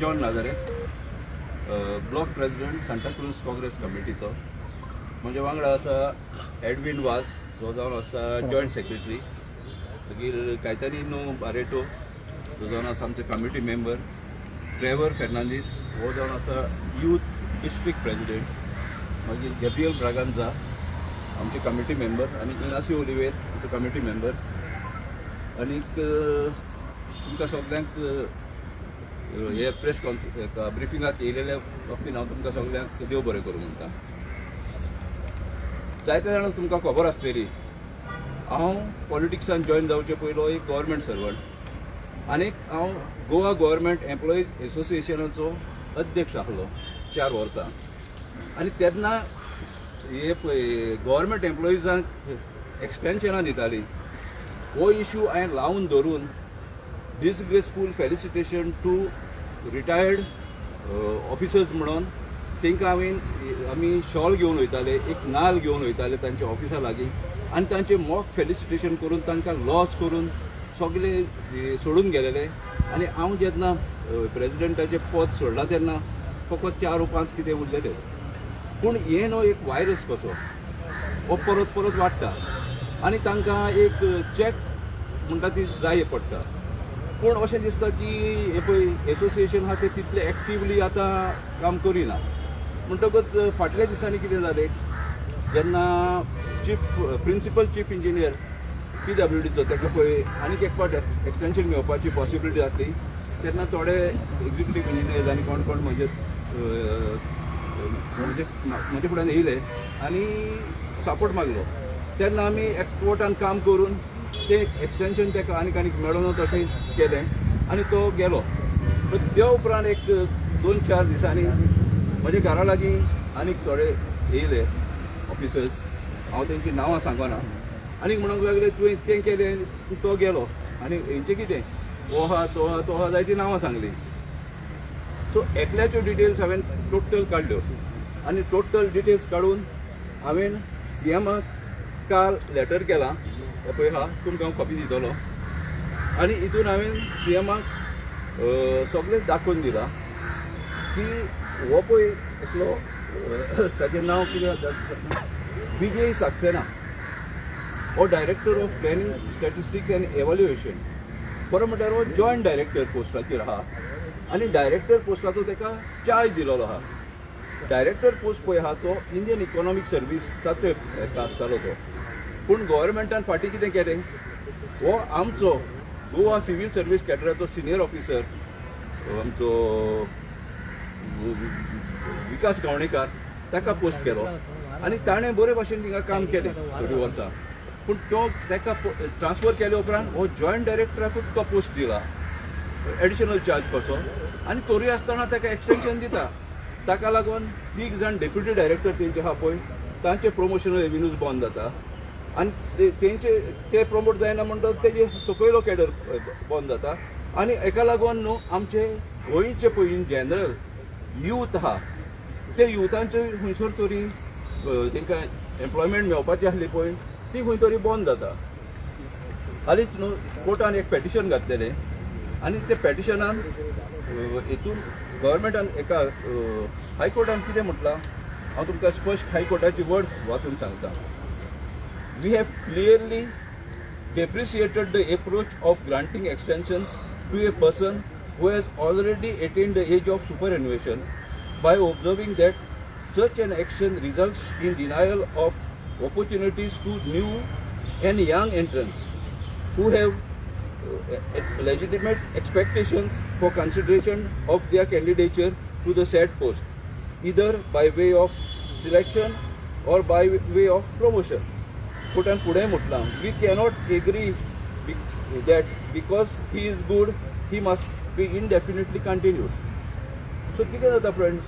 John Nazareth, block president, Santa Cruz Congress कमिटीचो. म्हजे वांगडा आसा एडविन वास, जो जावन आसा जॉयंट सेक्रेटरी. मागीर कायतानिनो बारेटो, जो जावन आसा आमचे कमिटी मेंबर. ट्रेवर फेर्नांदीस, हो जावन आसा यूथ डिस्ट्रिक्ट प्रेसिडेंट. मागीर गॅब्रियल ब्रागांजा, आमचे कमिटी मेंबर, आनी इनासी ओलिवेर, आमचे कमिटी मेंबर. आनीक तुमकां सगल्यांक हे प्रेस ब्रिफिंगाक येयलेल्या बाबतीन हांव तुमकां सगल्यांक देव बरें करूं म्हणटा. जायते जाणांक तुमकां खबर आसतली, हांव पॉलिटिक्सान जॉयन जावचे पयलो एक गव्हर्मेंट सर्वंट आनीक हांव गोवा गव्हर्मेंट एम्प्लॉईज एसोसिएशनाचो अध्यक्ष आसलो 4 वर्सां. आनी तेन्ना हे पळय, गव्हर्मेंट एम्प्लॉईजांक एक्सटेन्शनां दिताली, हो इशू हांवें लावन धरून disgraceful felicitation to retired officers म्हणून तांकां हांवें, आमी शॉल घेवन वयताले, एक नाल घेवन वयताले तांच्या ऑफिसा लागीं आनी तांचे मॉक फेलिसिटेशन करून, तांकां लॉस करून सगळे सोडून गेलेले. आनी हांव जेन्ना प्रेजिडेंटाचें पद सोडलां तेन्ना फकत चार पांच कितें उरलेले. पूण हें न्हू एक व्हायरस कसो हो परत परत वाडटा आनी तांकां एक चॅक म्हणटा ती जाय पडटा. पूण अशें दिसता की हे पळय एसोसिएशन आहा ते तितले एक्टिवली आतां काम करिना. म्हणटकच फाटल्या दिसांनी कितें जालें, जेन्ना chief principal chief engineer पीडब्ल्यूडीचो, ताका पळय आनीक एक फावट एक्सटेन्शन मेळपाची पॉसिबिलिटी जातली, तेन्ना थोडे एक्झिक्युटीव इंजिनियर्स आनी कोण कोण म्हजे म्हजे फुड्यान येयले आनी सपोर्ट मागलो. तेन्ना आमी एकवटान काम करून तें एक्सटेन्शन ताका आनीक आनीक मेळोन तशें केलें आनी तो गेलो. पण त्या उपरांत एक दोन चार दिसांनी म्हज्या घरा लागीं आनीक थोडे येयले ऑफिसर्स, हांव तेंची नांवां सांगना, आनीक म्हणूंक लागले, तुवें तें केलें, तो गेलो आनी हेंचें कितें? हो आहा, तो आहा, तो आहा, जायतीं नांवां सांगली. सो एकल्याच्यो डिटेल्स हांवें टोटल काडल्यो आनी टोटल डिटेल्स काडून हांवें सीएमाक काल लेटर केलां. हें पळय आहा, तुमकां हांव कॉपी दितलो. आनी हितून हांवें सीएमाक सगळें दाखोवन दिलां की हो पळय एकलो, ताचें नांव कितें आसा, विजय सक्सेना, हो Director of Planning, Statistics and Evaluation. खरो म्हटल्यार हो जॉयंट डायरेक्टर पोस्टाचेर आहा आनी डायरेक्टर पोस्टाचो ताका चार्ज दिलेलो आहा. डायरेक्टर पोस्ट पळय आहा तो इंडियन इकॉनॉमीक सर्वीस ताचो हेका आसतालो तो. पूण गव्हर्मेंटान फाटीं कितें केलें, हो आमचो गोवा सिव्हील सर्वीस कॅडराचो सिनियर ऑफिसर, आमचो विकास गावणेकार, ताका पोस्ट केलो आनी ताणें बरे भाशेन थिंगा काम केलें थोडीं वर्सां. पूण तो ताका ट्रान्सफर केले उपरांत हो जॉयंट डायरेक्टराकूच तो पोस्ट दिला, एडिशनल चार्ज कसो. आनी तोरूय आसतना ताका एक्सटेन्शन दिता. ताका लागून तीग जाण डेप्युटी डायरेक्टर तेंचे आहा पळय, तांचे प्रमोशनल एविन्यूज बंद जाता आनी तेंचे ते प्रमोट जायना म्हणटच तेजे सकयलो कॅडर बंद जाता. आनी हेका लागून न्हू आमचे गोंयचे पळय इन जनरल यूथ आहा, ते युथांचे खंयसर तरी तेंकां एम्प्लॉयमेंट मेळपाची आसली पळय, ती खंय तरी बंद जाता. हालींच न्हू कोर्टान एक पेटिशन घातलेलें आनी ते पेटिशनान हितून गव्हर्मेंटान एका हायकोर्टान कितें म्हटलां, हांव तुमकां स्पश्ट हायकोर्टाची वर्ड्स वाचून सांगता. "We have clearly depreciated the approach of granting extensions to a person who has already attained the age of superannuation by observing that such an action results in denial of opportunities to new and young entrants who have legitimate expectations for consideration of their candidature to the said post, either by way of selection or by way of promotion." कोर्टान फुडें म्हटलां, "we cannot agree that because he is good, he must be indefinitely continued." So कितें जाता friends,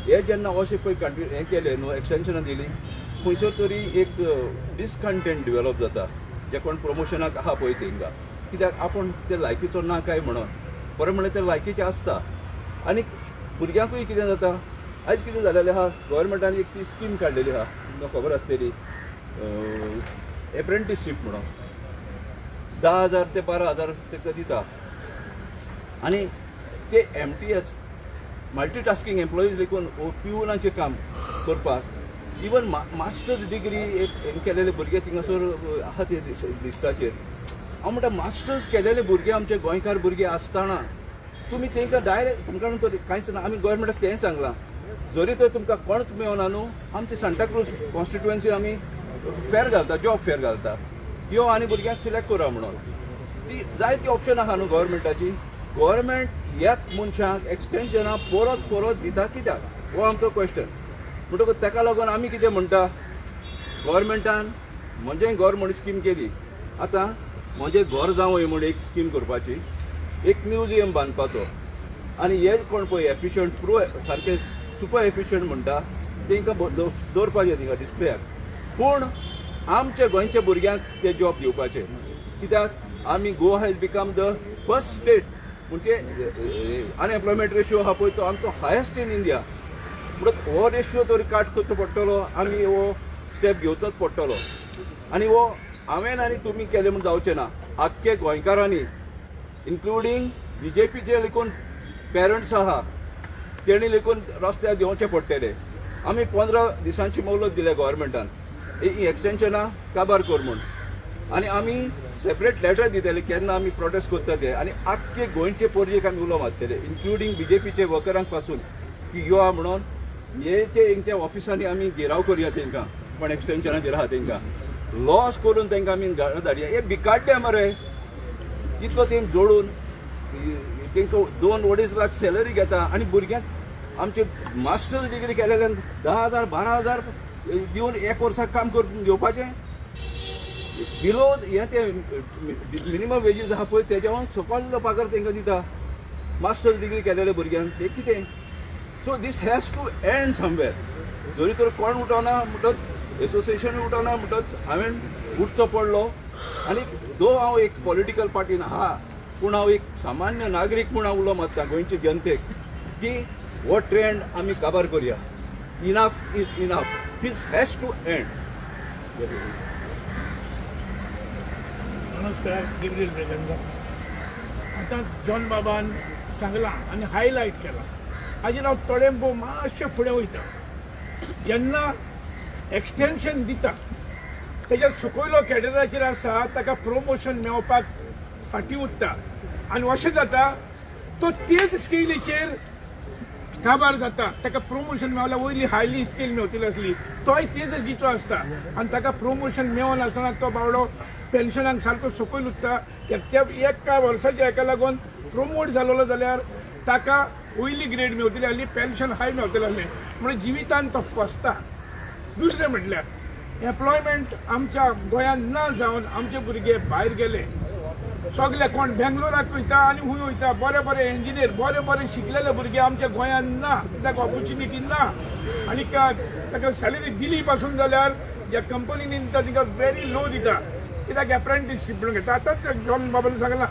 हे जेन्ना अशें पळय continue हें केलें न्हू, एक्सटेन्शनां दिली, खंयसर तरी एक डिसकंटेंट डिवेलप जाता जे कोण प्रमोशनाक आहा पळय तेंकां, कित्याक आपूण ते लायकीचो ना काय म्हणून. बरें म्हणल्यार ते लायकीचे आसता. आनी भुरग्यांकूय कितें जाता, आयज कितें जालेलें आहा, गव्हर्मेंटान एक ती स्कीम काडलेली आहा, तुमकां खबर आसतली, एप्रेंटिसशीप म्हणून. 10,000 ते 12,000 ताका दिता आनी ते एमटीएस मल्टीटास्कींग एम्प्लॉईज लेगून पिवनाचें काम करपाक, इवन मास्टर्स डिग्री एक हें केलेले भुरगे थिंगासर आहा ते लिस्टाचेर. हांव म्हणटा, मास्टर्स केलेले भुरगे आमचे गोंयकार भुरगे आसतना तुमी तांकां डायरेक्ट तुमकां तर कांयच ना. आमी गव्हर्मेंटाक तेंय सांगलां, जरी तर तुमकां कोणच मेळना न्हू, आमचे सांताक्रूज कॉन्स्टिट्युएन्सी आमी फेर घालता, जॉब फेर घालता, यो आनी भुरग्यांक सिलेक्ट करा म्हणून. ती जायती ऑप्शन आहा न्हू गव्हर्मेंटाची. गव्हर्मेंट ह्याच मनशांक एक्सटेन्शनां परत परत दिता कित्याक, हो आमचो क्वेश्चन. म्हणटकूच ताका लागून आमी कितें म्हणटा, गव्हर्मेंटान म्हणजे घर म्हूण स्कीम केली, आतां म्हजें घर जावं म्हूण एक स्कीम करपाची, एक म्युझियम बांदपाचो आनी हे कोण पळय एफिशियंट प्रो सारके सुपर एफिशियंट म्हणटा तांकां दवरपाचें थिंगा डिस्प्लेयाक. पूण आमच्या गोंयच्या भुरग्यांक ते जॉब दिवपाचे कित्याक? आमी Goa has become the first state, म्हणजे अनएम्प्लॉयमेंट रेशियो आहा पळय तो आमचो हायस्ट इन इंडिया. म्हणून हो रेशियो तरी काट करचो पडटलो, आमी हो स्टेप घेवचोच पडटलो. आनी हो हांवें आनी तुमी केलें म्हूण जावचें ना. आख्खे गोंयकारांनी, इन्क्लुडींग बीजेपीचे लेगून पेरंट्स आहा, तेणी लेगून रस्त्यार देंवचे पडटले. आमी 15 दिसांची मोहलत दिल्या गव्हर्मेंटान, ही एक्सटेन्शनां काबार कर म्हूण. आनी आमी सेपरेट लेटर दितले केन्ना आमी प्रोटेस्ट करता ते. आनी आख्खे गोंयचे पोरजेक आमी उलो मारतले, इन्क्लुडींग बीजेपीचे वर्करांक पासून, की यो म्हणून हे तेंच्या ऑफिसांनी आमी घेराव करुया तेंकां. पण एक्सटेन्शनाचेर आहा तेंकां लॉस करून तेंकां आमी घरा धाडया. हे भिकाड्डे मरे, इतलो तेम जोडून तेंकां 2-2.5 लाख सॅलरी घेता आनी भुरग्यांक आमचे मास्टर्स डिग्री केलेल्यान 10,000 12,000 दिवन एक वर्साक काम करून घेवपाचें. बिलो हे ते मिनिमम वेजीस आहा पळय तेज्याहून सकयल पगार तेंकां दिता मास्टर्स डिग्री केलेल्या भुरग्यांक. हें कितें? So this has to end somewhere. जरी तर कोण उठोना म्हणटच, एसोसिएशन उठोना म्हणटच हांवें उठचो पडलो. आनी दो हांव एक पॉलिटिकल पार्टीन आहा, पूण हांव एक सामान्य नागरीक म्हूण हांव उलो मारता गोंयचे जनतेक की हो ट्रेंड आमी काबार करुया. Enough is enough, this has to end. नमस्कार, गेब्रियल ब्रिगांजा. आतां जॉन बाबान सांगलां आनी हायलायट केलां. हाजेर हांव थोडें भोव मातशें फुडें वयता. जेन्ना एक्सटेन्शन दिता, तेज्या सकयलो कॅडराचेर आसा ताका प्रोमोशन मेळपाक फाटीं उरता आनी अशें जाता, तो तेच स्केलीचेर काबार जाता. ताका प्रोमोशन मेवल्यार वयली हायली स्केल मेवतली आसली, तोय तेच जिचो आसता आनी ताका प्रोमोशन मेवनासतना तो बावडो पेन्शनाक सारको सकयल उरता. त्या एका वर्साच्या हेका लागून प्रोमोट जालोलो जाल्यार ताका वयली ग्रेड मेवतली आसली, पेन्शन हाय मेवतलें आसलें, म्हणून जिवितान तो फसता. दुसरें म्हटल्यार एम्प्लॉयमेंट आमच्या गोंयांत ना जावन आमचे भुरगे भायर गेले सगळे. कोण बेंगलोराक वयता आनी खूंय वयता. बरे बरे इंजिनियर, बरे बरे शिकलेले भुरगे आमच्या गोंयांत ना, कित्याक ऑपॉर्च्युनिटी ना. आनी ताका सॅलरी दिली पासून जाल्यार ज्या कंपनीनी दिता तिका व्हेरी लो दिता, कित्याक एप्रेंटिसशीप म्हणून घेता. आतांच जॉन बाबान सांगलां,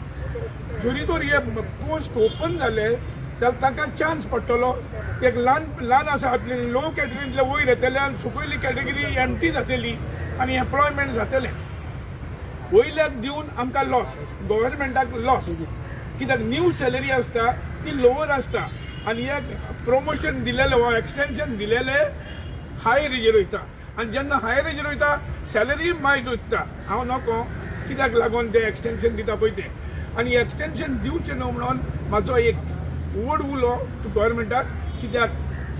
जरी तर हे पोस्ट ओपन जाले जाल्यार तांकां चान्स पडटलो. एक ल्हान ल्हान आसा, आपली लो कॅटेगरींतले वयर येतले आनी सकयली कॅटेगरी एमटी जातली आनी एम्प्लॉयमेंट जातलें. वयल्याक दिवन आमकां लॉस, गव्हर्मेंटाक लॉस, कित्याक न्यू सॅलरी आसता ती लोवर आसता आनी एक प्रमोशन दिलेलें वा एक्सटेन्शन दिलेलें हाय रेजीर वयता आनी जेन्ना हाय रेजीर वयता सॅलरी मायज वयता. हांव नको कित्याक लागून ते एक्सटेन्शन दिता पळय तें. आनी एक्सटेन्शन दिवचें न्हू म्हणून म्हाजो एक व्हड उलो गव्हर्मेंटाक, कित्याक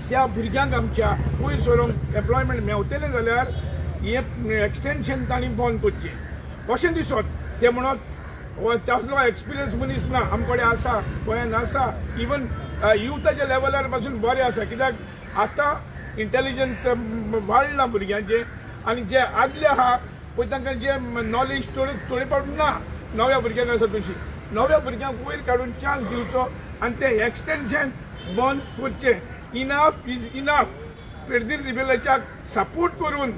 त्या भुरग्यांक आमच्या वयर सरून एम्प्लॉयमेंट मेवतलें जाल्यार हें एक्सटेन्शन तांणी बंद करचें अशें दिसत. ते म्हणत हो तसलो एक्सपिरियन्स मनीस ना. आमचे कडेन आसा, गोंयांत आसा, इवन युथाच्या लेवलार पासून बरें आसा, कित्याक आतां इंटेलिजन्स वाडलां भुरग्यांचें आनी जे आदले आहा पळय तांकां जे नॉलेज थोडे थोडे फावट ना, नव्या भुरग्यांक आसा तशी. नव्या भुरग्यांक वयर काडून चान्स दिवचो आनी ते एक्सटेन्शन बंद करचें. Enough is enough. फेर्दीन रिबेलाच्याक सपोर्ट करून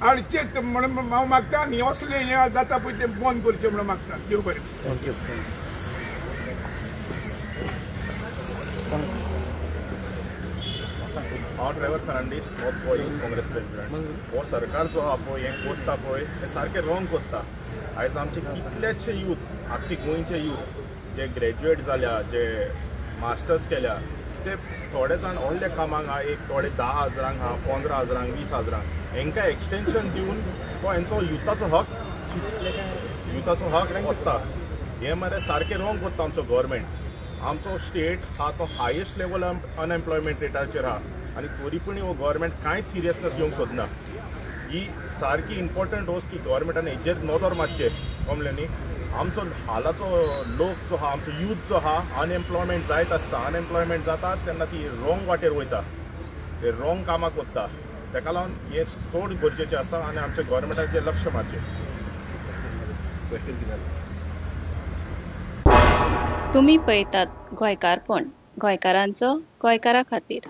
हाडचें म्हणून हांव मागता आनी असलें हें जाता पळय तें बंद करचें म्हणून मागता. देव बरें. Thank you. हांव Trevor Fernandes, north Goa youth Congress president. हो सरकार जो आहा पळय, हें कोत्ता पळय तें सारकें रॉंग कोत्ता. आयज आमचे कितलेशे यूथ, आख्खे गोंयचे यूथ जे ग्रॅज्युएट जाल्या, जे मास्टर्स केल्या. ते थोडे जाण व्हडल्या कामांक आहा, एक थोडे 10 हजारांक आहा, 15 हजारांक, 20 हजारांक, हेंकां एक्सटेंशन दिवन तो हेंचो युथाचो हक, युथाचो हक वता. हें मरे सारकें रोंग करता आमचो गव्हर्मेंट. आमचो स्टेट आहा तो हायेस्ट लेवल अनएम्प्लॉयमेंट रेटाचेर आहा आनी तरी पूण हो गव्हर्मेंट कांयच सिरियसनेस घेवंक सोदना. ही सारकी इम्पॉर्टंट वस्त की गव्हर्मेंटान हेजेर नदर मारचें, कळ्ळें न्ही? आमचो हालाचो लोक जो आहा, आमचो यूथ जो आहा, अनएम्प्लॉयमेंट जायत आसता. अनएम्प्लॉयमेंट जाता तेन्ना ती रोंग वाटेर वयता, ते रोंग कामां करता. तेका लागून हें चड गरजेचें आसा आनी आमच्या गव्हर्मेंटाचेर लक्ष मारचें. क्वेश्चन कितें जालें? तुमी पळयतात गोंयकारपण, गोंयकारांचो गोंयकारा खातीर.